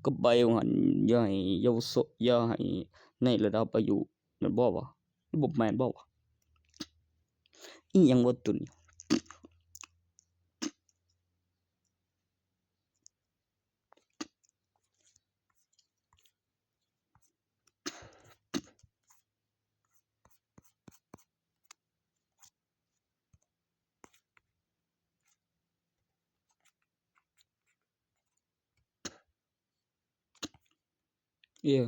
ກັບໃບວ່າຫັ້ນ ຢ່າໃຫ້ເຍົາວະຊົນ ຢ່າໃຫ້ໃນລະດັບອາຍຸ ແມ່ນບໍ່ວະ? ບໍ່ແມ່ນບໍ່ວະ? ອີ່ຫຍັງວະໂຕນີ້? ເອີ.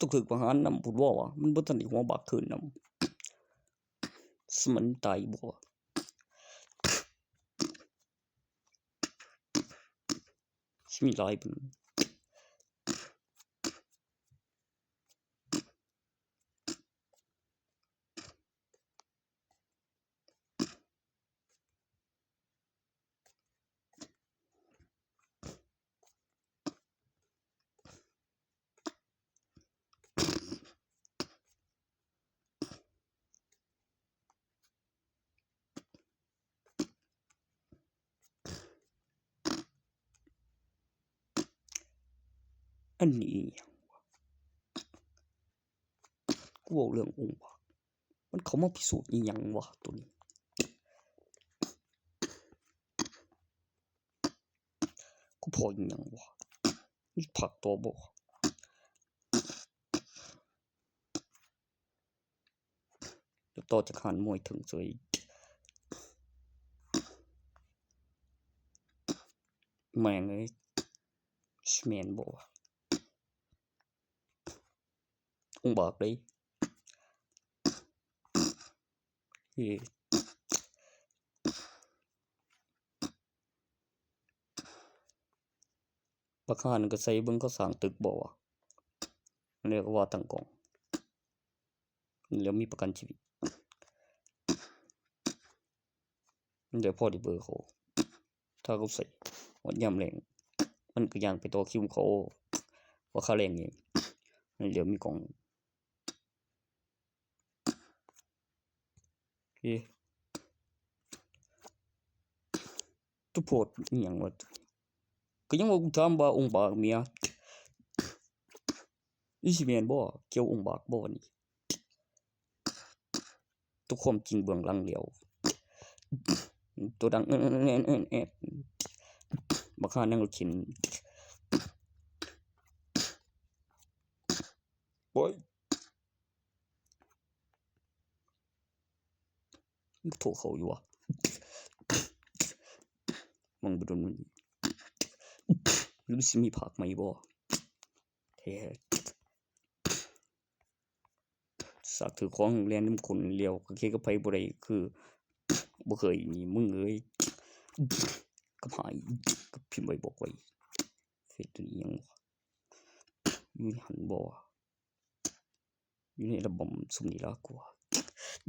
ຕ້ອງຖືກປະຫານນຳພຸ້ນບໍ່ວະ? ມັນບໍ່ທັນໄດ້ຫົວບາກຄືນນຳ. ສະມັນຕາຍບໍ່ວະ? ຊິມີຫຼາຍເບິ່ງ. ອັນນີ້ອີ່ຫຍັງວະ? ກູເວົ້າເລື່ອງອົງບາກ ມັນເຂົ້າມາພິສູດອີ່ຫຍັງວະໂຕນີ້? ກູພໍອີ່ຫຍັງວະ? ມີພາກຕໍ່ບໍ່? ຕໍ່ຈາກຮ້ານມວຍເຖິງເສີຍ ແມ່ງເອີຍ ຊິແມ່ນບໍ່ວະ? ອົງບາກເດ້ ເອີ. ບັກຫ່ານກໍໃສ່ເບິ່ງເຂົາສ້າງຕຶກບໍ່ວະ ແລ້ວກໍວ່າຕັ້ງກ້ອງ ແລ້ວມີປະກັນຊີວິດ ແລ້ວພໍໄດ້ເບີເຂົາ ຖ້າເຂົາໃສ່ຮອດຍາມແລງ ມັນກໍຍ່າງໄປຕໍ່ຄິວເຂົາ ວ່າຄ່າແລງນີ້ ແລ້ວມີກ້ອງ. ເອີ ຕຸໂພດອີ່ຫຍັງວະ? ກໍຍັງວ່າກູຖາມວ່າອົງບາກເມຍ ອີ່ຊິແມ່ນບໍ່? ກ່ຽວອົງບາກບໍ່ນີ້? ຕົວຄວາມຈິງເບື້ອງຫຼັງແລ້ວ ຕົວດັງແອດໆ ບັກຫ່ານັ່ງລົດເຂັນ ໂອ້ຍ. ໂທເຂົ້າຢູ່ຫວາ? ມັນບໍ່ດົນ ມັນ ຫຼືຊິມີພາກໃໝ່ບໍ່? ແທ້ ສາກຖືຂອງແລ່ນນຳຄົນລຽວ ກະເຄກັບໃຜບໍ່ໄດ້ ຄືບໍ່ເຄີຍນີ້ ມຶງເອີຍ ກັບຫາຍ ກັບພິມໄວ້ບອກໄວ້ ເຟດໂຕນີ້ຫຍັງວະ? ມີຫັ້ນບໍ່? ຢູ່ໃນລະບອມຊຸມນີ້ລະກວ່າ.